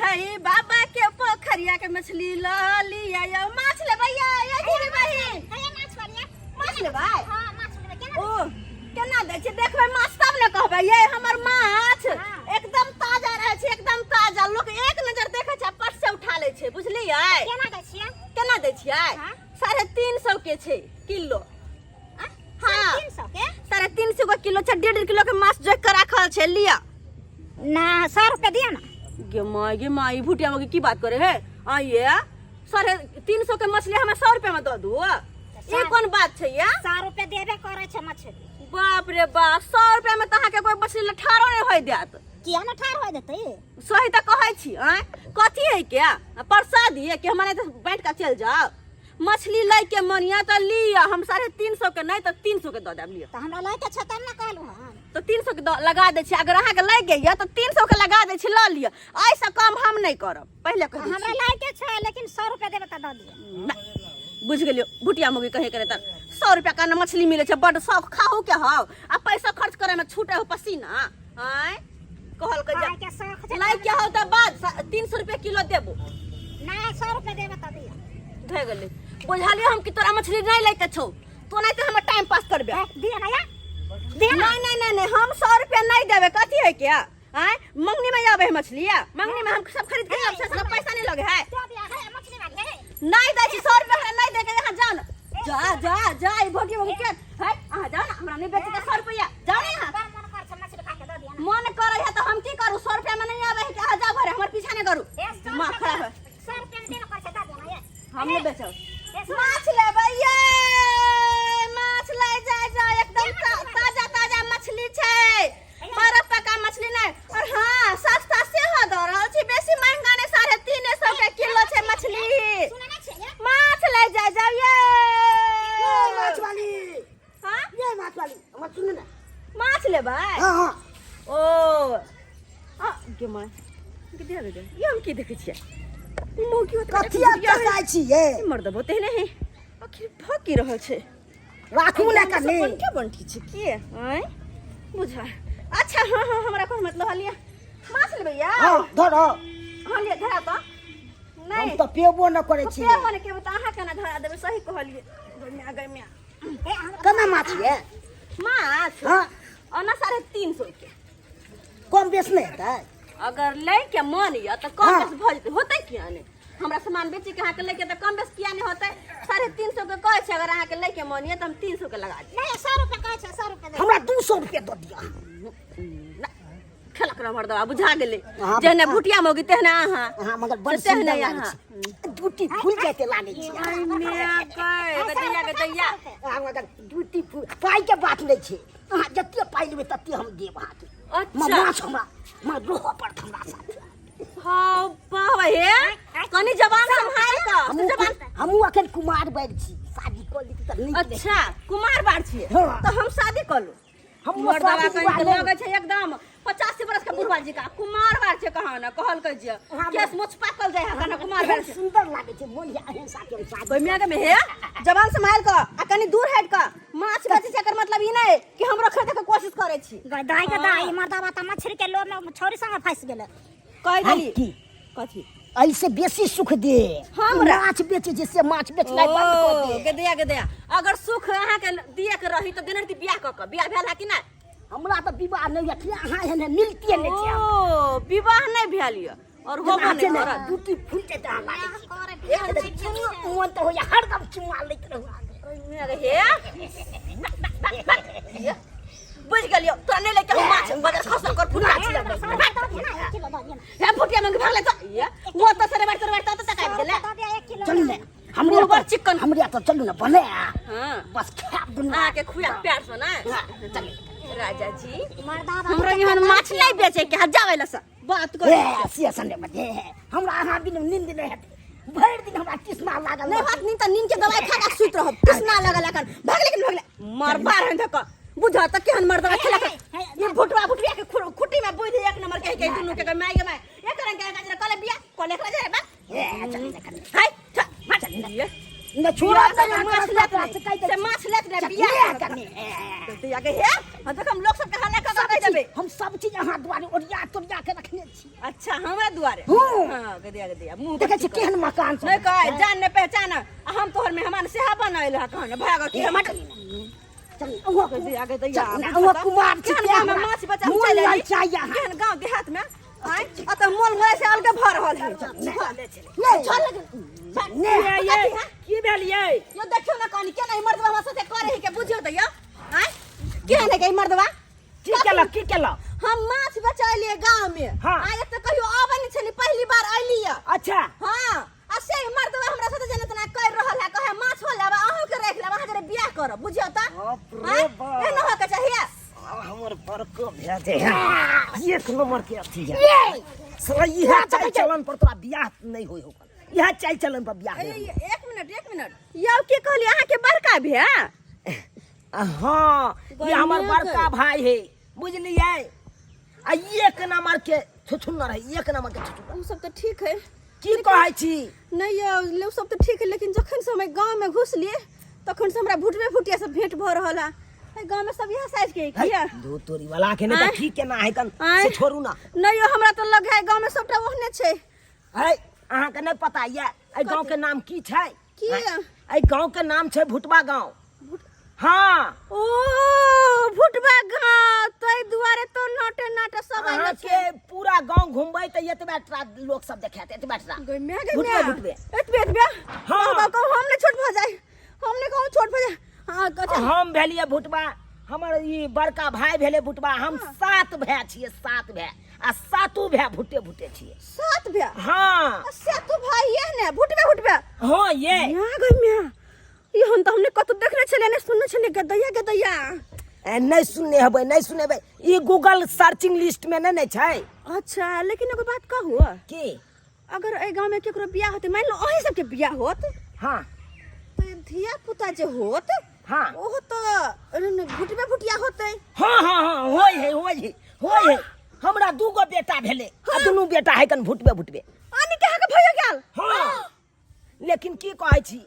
छै बाबा के पोखरिया के मछली लऽ लिअ यौ। माछ लेबै यै? यै दीदी बहिन, माछ लेबै? ओ केना दै छै? देखबै माछ तब ने कहबै। यै, हमर माछ एकदम ताजा रहै छै, एकदम ताजा। लोक एक नजर देखै छै आ पट से उठा लै छै, बुझलियै? केना दै छियै? केना दै छियै? हाँ। 350 के छै किलो। हाँ। 300 के? 350 के किलो छै। 1.5 किलो के माछ जोइक के राखल छै, लिअ। ना, 100 रुपया दिअ ना। गे माय, गे माय, ई भुटिया में की बात करे है? आइए, 350 के मछली हमें 100 रुपया में दऽ दू, ई कोन बात छै या? 100 रुपया देबे करे छै मछली। बाप रे बाप, 100 रुपया में तऽ अहाँके कोई मछली लए ठाढ़ो नहि होय देत। किया ने ठाढ़ होय देतै? सही तऽ कहै छी। आँय, कथी है के प्रसाद है कि हमारे तऽ बाँटि कऽ चलि जाओ? मछली लै के मन यऽ तऽ लिअ, हम 350 के नहि तऽ 300 के दऽ देब, लिअ। तऽ हमरा लै के छै तब ने कहलहुँ हन। तऽ 300 के दऽ लगा दै छी। अगर अहाँके लागि गेल यऽ तऽ 300 के लगा दै छी, लऽ लिअ। एहिसँ कम हम नहि करब, पहिले कहि दै हमरा छी। लै के छै, लेकिन 100 रुपया देबै तऽ दऽ दिअ। ना, बुझि गेलियौ भुटिया मुगी कहे करे तऽ 100 रुपया का मछली मिलै छै। बड्ड शौक खाहू के हौ आ पैसा खर्च करे में छूटे हो पसीना। आँय, कहलकै जे खाय के शौक छै। लै के हौ तऽ बाद 300 रुपया किलो देबो। ना, 100 रुपया देबै तऽ दिअ। भए गेलै, बुझलियै हम कि तोरा मछली नहि लै के छौ। तो नहीं तो हमर टाइम पास करबे। ए, दिअ ना या, दिअ ना। नहीं नहीं नहीं नहीं, हम 100 रुपया नहीं देबे। कथी है क्या? आँय, मंगनी में आबे है मछली? या मंगनी में हम सब खरीद के लाब से सब पैसा नहीं लगे है। दऽ दिअ हे मछली वाली हे। नहीं दै छी 100 रुपया, हमरा नहीं दे के। यहाँ जाओ ना, जा जा जा। ई भोगी भोगी के है, अहाँ जाओ ना, हमरा नहीं बेचे के 100 रुपया। जाओ ना यहाँ। बड़ मन कर छै मछली खा के, दऽ दिअ ना। मन करे है तो हम की करू? 100 रुपया में नहीं आबे है कि? अहाँ जाओ घरे, हमर पीछा नहीं करू। ए, 100 दिमाग रुपया खराब है। 100 रुपया में देबे कर छै, दऽ दिअ ना ये। हम नहीं बेचब। ए, 100 माछ लेबै ये? माछ लै जाय जाय, एकदम ताजा ताजा मछली छै, बरफ पका मछली नहि। और हाँ, सस्ता सेहो दऽ रहल छी, बेसी महंगा नहि, 350 के किलो छै मछली। सुनै नहि छियै ये? माछ लै जाय जाउ ये। ये माछ वाली। हाँ? ये माछ वाली, हमरा सुनू ने। माछ लेबै? हाँ हाँ। ओ आ गे माय गे, दे दे, ई हम की देखै छियै? ई मौगी होत कथी तकाइ छी ये? मर्द बहुते नहि, आखिर भऽ की रहल छै? राखू ने कनी। बंठी बंठी छै की? आँय, बुझा। अच्छा, हाँ हाँ, हमरा कोन मतलब है। लिअ, माछ लेबै या? हाँ, धरो। हाँ, लिअ, धरा तऽ। हम नहि तऽ पेबो न करै छी। पे मने के तऽ अहाँ केना धरा देबै? सही कहलियै। गैम्या गैम्या। हे, हमरा केना माछ ये? माछ? हाँ। ओना 350 के। कम बेस नहि हेतै? अगर लै के मन यऽ तऽ कम हाँ। बेस भऽ जेतै। होतै किया नहि? हमरा सामान बेची के अहाँके लै के तऽ कम बेस किया नहि होतै? 350 के कहै छै, अगर अहाँके लै के मन यऽ तऽ हम 300 के लगा देब। नहि, 100 रुपया कहै छै, 100 रुपया दे। हमरा 200 रुपया दऽ दिअ। ना, खेलक रह मर्दवा, बुझा गेलै। अहाँ जेहने भुटिया मौगी तेहने अहाँ। अहाँ मगर बड़ से तेहने सुन्दर लागै अहाँ। छी, ड्यूटी फुल जाइते लागै छी। आई माय गै, गदैया गदैया। अहाँ मगर ड्यूटी फुल, पाइ के बात नहि छै। अहाँ जते पाइ लेबै तते हम देब अहाँके। अच्छा। माछ हमरा मगर रहऽ पड़त हमरा साथ। हाँ बाबा हे, कनी जबान सम्हाल कऽ हमहूँ जबान। हमहूँ अखन कुमार बैर छी, शादी कऽ ली तऽ नीक रहै। अच्छा, कुमार बार छियै? हाँ। तऽ हम शादी कऽ लू? हमरो मर्दवा शादी कनी विवाह तऽ नहि। लगै छै एकदम 85 बरस के बुढ़वा जी का कुमार बार छै। कहाँ ने कहलकै जे हाँ, केस मोछ पाकल जाइ है, कने कुमार बार एहन छै। सुन्दर लागै छै, मोन या एहन साथे हम शादी। गैमिया के में हे, जबान सम्हाल कऽ आ कनी दूर हटि कऽ। माछ बेचै छै एकर मतलब ई नहि कि हमरो खरीदे के कोशिश करै छी। गै दाइ, गै दाइ, मर्दवा तऽ मछली के लोभ में छौरी संगे फंसि गेलै। कहि है देली की? कथी? ऐसे बेसी सुख दे। हमरा? माछ बेचे छै से माछ बेचनाइ बंद कऽ ओ दे। गदया गदया, अगर सुख अहाँ के दिए के रही तऽ देने रही बियाह कऽ कऽ। बियाह भेल है कि नहि? हमरा तऽ विवाह नहि होइए, अहाँ एहन मिलतिये नहि छै हमरा। ओ, विवाह नहि भेल यऽ और होबो जेना नहि छै ने, करत। ड्यूटी फुल जेतै अहाँ लागै छी। करे एक तऽ चुम्मा, मोन तऽ होइए हरदम चुम्मा लैत रहू अहाँके। हे, बुझि गेलियौ, तोरा नहि लैके हम माछ बजार खसल कर फुटा छी। हे फुटिया मंग भागले तऽ ये वो तऽ सरे बार तोरे बार तऽ तक आबि गेलै। चलू ने हमरे मुँह बड़ चिक्कन। हमरे तऽ चलू ने बने। हाँ। बस खायब दुनू। अहाँके खुआ प्यार से ना। हाँ, चलू। राजा जी, हमरा यहाँ माछ नहीं बेचे के, जावे लस बात कर। ए, से सने बजे हमरा अहाँ बिनु नींद नहि हेतै, भरि दिन हमरा तृष्णा लागल नहीं रहतै। बात नींद तऽ नींद के दवाई खा के सुति रहब। तृष्णा लगल अखन भागले कि भागले मरबा रहन धक बुझ त केहन मर्दवा खेलक ये भुटवा भुटविया के खुट्टी में बुझ एक नंबर के के दुनू के my गे my एक रंग के गाजर कले बिया कले कले रे बा। ए, चलू ने कने। हाय छ माछ ये ने छोड़ा बिया तऽ माछ माछ लेत लेत नहीं। से माछ लेत नहीं, बिया बिया करत। कने। तो या के हे। हां देख हम लोग सबके हल्ला कऽ सब कह चीज देबै। हम सब चीज अहाँ दुआरे ओरिया तोरिया के रखने छी। अच्छा, हमरा दुआरे? हूँ। हां, गदिया गदिया मुंह देखै छी केहन मकान सब नहीं कह जान ने पहचान आ हम तोहर मेहमान सेहा बनल है कहन भाग की हम चल अहुँ गदिया गदिया। चल, अहुँ कुमार छी। केहन गाँव में माछ बचा मोन चलि एली? ललचाइए अहाँ। केहन गाँव देहात में आँय अतऽ मोल मोल से अलगे भऽ रहल है। नहीं चल नहीं। कथी है? की भेल यै? यो देखियौ ने कनी केना ई मर्दवा हमरा साथे करे है के बुझियौ तऽ यौ आँय केहन है के ई मर्दवा? की केलक, की केलक? हम माछ बचैलियै गाँव में। हाँ। आइ एतऽ कहियो आबै नहि छली, पहिली बार अयलियै। अच्छा। हाँ, आ से ई मर्दवा हमरा साथे जेना तेना कर रहल है, कहे माछ हो लेब, अहूँ के राखि लेब, अहाँ जरे बियाह करब, बुझियौ तऽ। बाप रे आँय, बाप। एहन होके चाहिए। साला हमर बड़को भए जे है एक नंबर के अथी है। ये साला इएह चाल चलन पर तोरा बियाह नहीं होय हो, इएह चाल चलन पर बियाह ए, नहीं होय। एक मिनट, एक मिनट, यौ की कहलियै अहाँ के बड़का भैया? हाँ, ये हमर बढ़िया बड़का भाई है, बुझलियै? आ एक नंबर के छुछुन्नर है, एक नंबर के छुछुन्नर। उ सब तऽ ठीक है। की कहै छी? नहीं यौ, उ सब तऽ ठीक है, लेकिन जखन से हम गाँव में घुसलियै तखन से हमरा भुटबे भुटिया से भेंट भऽ रहल है। एहि गाँव में सब इएह साइज के है किया? दू तोरी वाला के नहीं आँय? तऽ ठीक केना है कन आँय? से छोड़ू ना। नहीं यौ, हमरा तऽ लग है गाँव में सबटा ओहने छै। है अहाँके नहि पता यऽ एहि गाँव के नाम की छै? की? एहि गाँव के नाम छै भुटबा गाँव। हाँ। ओ भुटबा गाँव, ताहि दुआरे तो नाटे नाटे सब आयल अहाँके छै। पूरा गाँव घुमबै तऽ एतबे टा लोक सब देखायत, एतबे टा। गै माय, गै भुटबे, माय। भुटबे। एतबे एतबे? हाँ। कहू, कहू, हम नहि छोट भऽ जाय, हम नहि कहू छोट भऽ जाय। हाँ, कथी? हम भेलियै भुटबा, हमर ई बड़का भाई भेलै भुटबा। हम 7 भाय छियै, 7 भाय, आ सातो भाय भुटे भुटे छियै। 7 भाय? हाँ। आ सातो भाय ये ने भुटबे भुटबे? हाँ ये। माय गै माय, ई हम तऽ हमने कतौ देखने छलियै ने सुनने छलियै। गदैया गदैया। ए, नहि सुनने हेबै, नहि सुनने हेबै, ई गूगल सर्चिंग लिस्ट में नहि ने छै। अच्छा, लेकिन एगो बात कहू? की? अगर एहि गाँव में केकरो बियाह होतै, मानि लो अहीं सबके बियाह होत, हाँ, तऽ धिया पुता जे होत, हाँ, ओहो तऽ भुटबे भुटिया होतै। हाँ हाँ हाँ, होय है, होय है, होय है। हमरा दूगो बेटा भेलै आ दुनू बेटा है कन भुटबे भुटबे। आनी के अहाँके भइयो गेल? हाँ, लेकिन की कहै छी,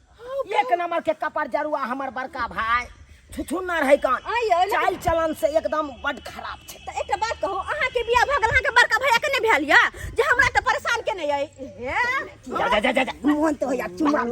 एक नंबर के कपार जरुआ हमर बड़का भाई छुछुन्नर है कन, आइ यै, लेकिन चाल चलन से एकदम बड खराब छै। तऽ एकटा बात कहू, अहाँके बियाह भऽ गेल, अहाँके बड़का भैया के नहि भेल यऽ जे हमरा तऽ परेशान केने यऽ? हे जा जा जा जा जा। मोन तऽ होइया चुमा।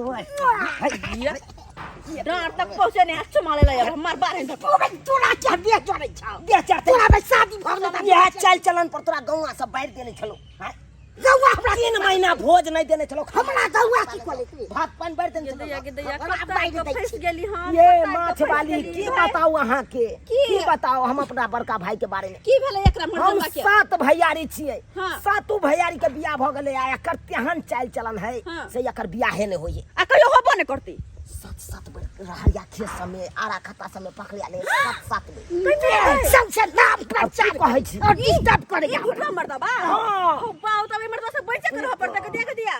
डाँर तक पहुँचे नहि, चुमा ले लऽ हमर बारह धक। ओ भाई, तोरा क्या देह जरै छौ? देह चढ़तै। तोरा भाई शादी भऽ गेल तऽ इएह चाल चलन पर तोरा गौआ सब बारि देने छलौ। आँय? गौआ हमरा 3 महीना भोज नहि देने छलौ। हमरा गौआ की कऽ लेतै? भात पानि बारि देने छलौ। गदैया गदैया, हमरा कतऽ बारि कऽ दै फँसि छी। गेली हम, ये कतऽ कऽ माछ फँसि वाली, गेली की भाई? बताउ अहाँके, की? की बताउ हम अपना बड़का भाई के बारे में? की भेलै एकरा हम मर्दवा के? 7 भैयारी छियै। हाँ। सातो भैयारी के बियाह भऽ गेलै आ एकर तेहन चालि चलन है हाँ। से एकर बियाहे नहि होइए। आ कहियो होबो नहि करतै। 7 7 बेर रहरिया खेत सबमे, आरा खत्ता सबमे पकड़िया ले, 7 7 बेर। सबसे नाम प्रचार की कहै छी? और डिस्टर्ब करे। ई भुटवा मर्दवा? हाँ। हो बाउ, तब ई मर्दवा से बचि के रहऽ पड़तै। गदिया गदिया।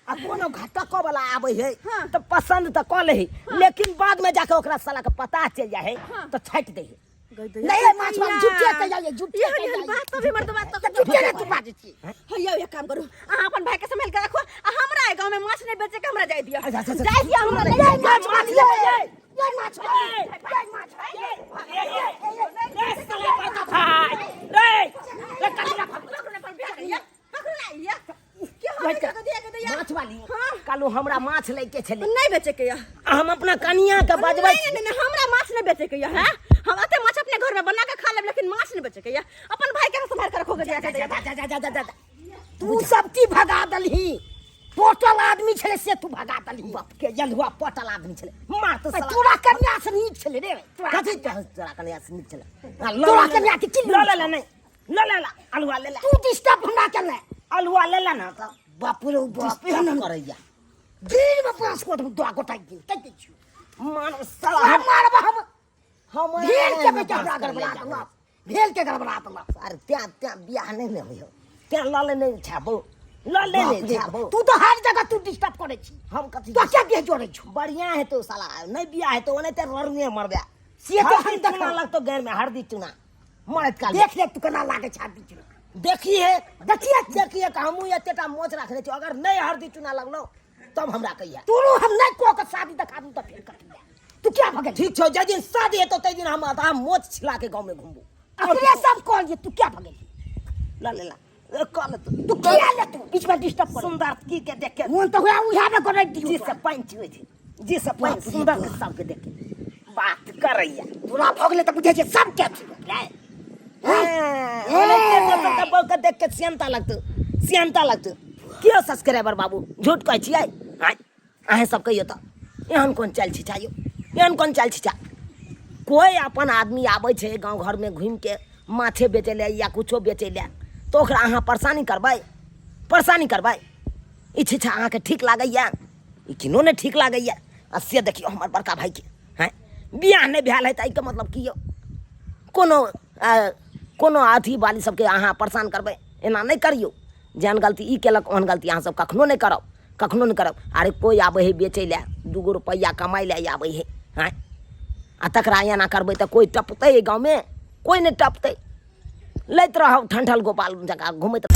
आ कोनो घटको वाला आबै है हाँ। तऽ पसंद तऽ कऽ लै है, लेकिन बाद में जाके ओकरा साला के पता चलि जाइ है हाँ। तऽ छाटि दै है। नहीं माछ वाली झूठे के जाइए, झूठे एहन के एहन जाइए। बात तभी मर्दवा तऽ झूठे ने तू बाजै छी। हैया, एक काम करू, अहाँ अपन भाई के संभाल के राखू आ हमरा एहि गाँव में माछ नहीं बेचे के, हमरा जाय दिअ। अच्छा, अच्छा, अच्छा। जाय दिअ हमरा। ये माछ वाली, ये ये माछ वाली, ये माछ वाली। रे साला बड़का भाई रे, रे कटिया। पकड़ू ना, पर बियाह करिया। पकड़ू ना, या। की हो गेल? गदिया गदिया। माछ वाली, हाँ। कालू हमरा माछ लैके छलै। नहीं बेचे के या। हम अपना कनिया के बजबै। नहीं नहीं नहीं, हमरा माछ नहीं बेचे के या। हैं, हम अते माछ अपने घर में बना के खा लेब, लेकिन माछ नहीं बेचे के या। अपन भाई के संभाल के रखो गदिया गदिया। जा जा जा जा जा जा। तू सब की भगा दलही? पोटल आदमी छलै से तू भगा दलही। बाप के जलुआ पटल आदमी छलै, मार तो ए, साला। तोरा कन्या से नीक छलै रे तोरा। कथी तोरा कन्या से नीक छलै? आ, ल तोरा ले, कन्या के की ल ले ले, नहीं ल ले ले, अलुआ ले ले। तू डिस्टर्ब हमरा के ले। अलुआ ले ले ना तऽ। बाप रे बाप, डिस्टर्ब करैया। दिन में 5 गोट दो गोटा दिन तक दै छियौ। मान साला हम हम मारब हम हम भेल के बेटा हमरा गड़बड़ा देलक, भेल के गड़बड़ा देलक। अरे त्यां त्यां बियाह नहि ने होइयो, त्यां लऽ ले नहि छाबो, लऽ ले बाप नहि रे छाबो। तू तो हर जगह तू डिस्टर्ब करै छी। हम कथी? तो क्या देह जोड़ै छौ? बढ़िया हेतौ साला, नहि बियाह हेतौ ओनाहिते ररुए मरबे। से तो हम हरदी चूना देखब। लगतौ गैर में, हरदी चूना मरैत काल। देख ले तू केना लागै छै हरदी चूना। देखिए देखिए देखिए, हमहूँ एतेटा मोछ रखने छी, अगर नहि हरदी चूना लगलौ तब हमरा कहिया। तोरो हम नहि कऽ के शादी देखा दू तऽ फेर कटिया। तू क्या भऽ गेल? ठीक छौ, जाहि दिन शादी हेतौ ताहि दिन हम आधा मोच छिला के गाँव में घुमबू। अपने सब कहलिए, तू क्या भऽ गेल? ला ले ला, कह ले तू। तू किया ले तू बीच में डिस्टर्ब कर? सुंदर की के देख के मोन तऽ हुआ उहा में करे दियो। जी से पानि चुए छै, जी से पानि। बाप रे सुंदर के बाप। सबके देख के बात करैया। तोरा भऽ गेलै तऽ बुझै छै सब के अथी भऽ गेलै। बहू के देख के सियनता लगतौ, सियनता लगतौ। कियो सब्सक्राइबर बाबू, झूठ कहै छियै? आँय, अहें सब कहियो तऽ एहन कोन चालि छिछा यौ, एहन कोन चालि छिछा? कोइ अपन आदमी आबै छै गाँव घरमे घुमिके माछे बेचै लए या कुछो बेचै लए, तऽ ओकरा अहाँ परेशानी करबै? परेशानी करबै? ई छिछा अहाँके ठीक लागैया? ई किनो नहि ठीक लागैया। आ से देखियौ हमर बड़का भाइके, हँ, बियाह नहि भेल है तऽ एहिके मतलब की यौ? कोनो कोनो अथी वाली सबके अहाँ परेशान करबै? एना नहि करियौ। जेहन गलती ई केलक ओहन गलती अहाँ सब कखनो नहि करब, कखनो नहि करब। अरे कोइ आबै है बेचै लए, दूगो रुपैआ कमाइ लए आबै है, आँय, आ तकरा एना करबै तऽ कोइ टपतै एहि गाँवमे? कोइ नहि टपतै। लैत रहब ठंडल गोपाल जकाँ घुमैत।